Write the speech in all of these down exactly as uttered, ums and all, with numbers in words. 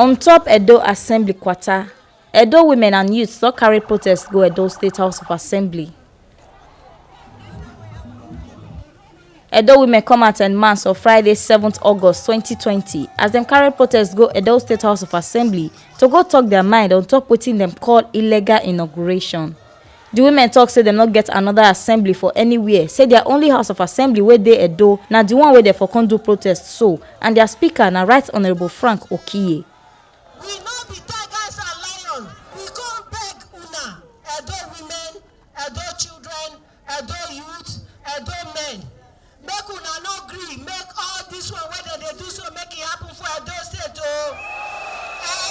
On top Edo Assembly kwata, Edo women and youths don carry protest go Edo State House of Assembly. Edo women come out en mass on Friday, seventh August twenty twenty, as dem carry protest go Edo State House of Assembly to go talk their mind on top wetin dem call illegal inauguration. The women talk say dem no get another assembly for anywhere, say their only House of Assembly wey dey Edo na the one wey dem for come do protest so, and their speaker na Right Honourable Frank Okiye. We no be tigers and lion. We come beg una, Edo women, Edo children, Edo youth, Edo men. Make una no gree make all this one wey dem dey do so make e happen for Edo State o.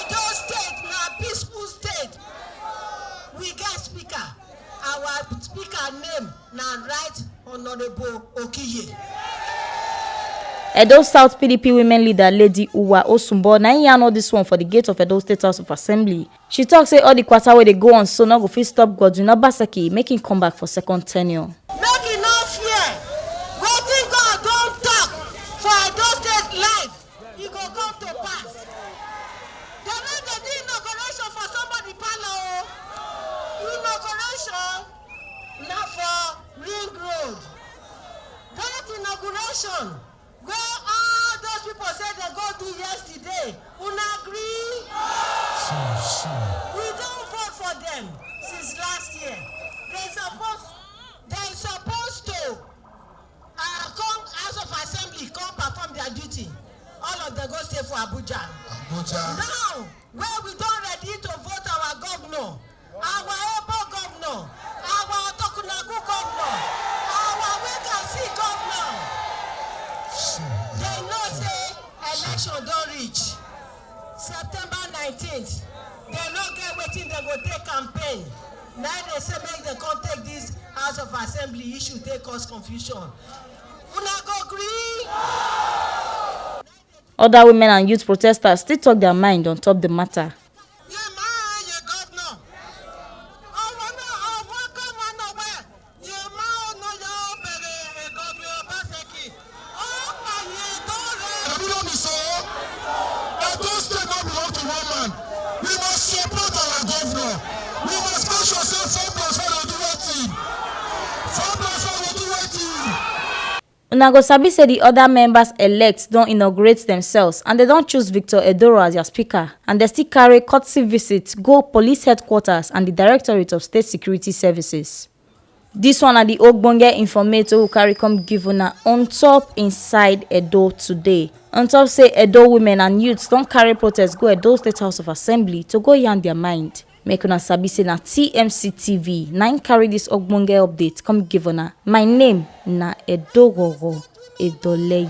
Edo State na peaceful state. We get speaker. Our speaker name na Right Honourable Okiye. Edo South P D P women leader Lady Uwa Osumbo na im yarn all this one for the gate of Edo State House of Assembly. She talk say all the kwata wey dey go on so no go fit stop Godwin Obaseki make him come back for second tenure. Make e no fear. Wetin God don talk for Edo State life, e go come to pass. Dem no dey do inauguration for somebody parlour o. Inauguration na for Ring Road. That inauguration wey all those people say dem go do yesterday, una gree? We don vote for dem since last year. Dem suppose, dem suppose to uh, come House of Assembly, come perform their duty. All of them go stay for Abuja. Abuja. Now wey we don ready to vote our governor, our able governor, our tokunaku governor, our we can see governor, they know say election don reach. September nineteenth, they no get wetin dem go take campaign. Na they say make dem come take this House of Assembly issue take cause confusion. Una go gree? Other women and youth protesters still talk their mind on top the matter. Ye ma ye governor. Ọwọ́ náà, ọwọ́ gọ́vnà wẹ̀. Ye ma ọ̀nà ya obere e governor Obaseki. Ọ̀pá ye dọ́rẹ̀. Ẹ̀mí ló mi sọ. Edo State no belong to one man. We must support our governor. We must make sure say four plus four dey do wetin. Four plus four dey do wetin. Una go sabi say the other members elect don inaugurate themselves and they don choose Victor Edoro as their speaker, and they still carry courtesy visit go police headquarters and the Directorate of State Security Services. This one na the ogbonge informate wey we carry come give una on top inside Edo today. On top say Edo women and youths don carry protest go Edo State House of Assembly to go yarn their mind. Make una sabi say na T M C T V na im carry this ogbonge update come give una. My name na Edogoro Edoleyi.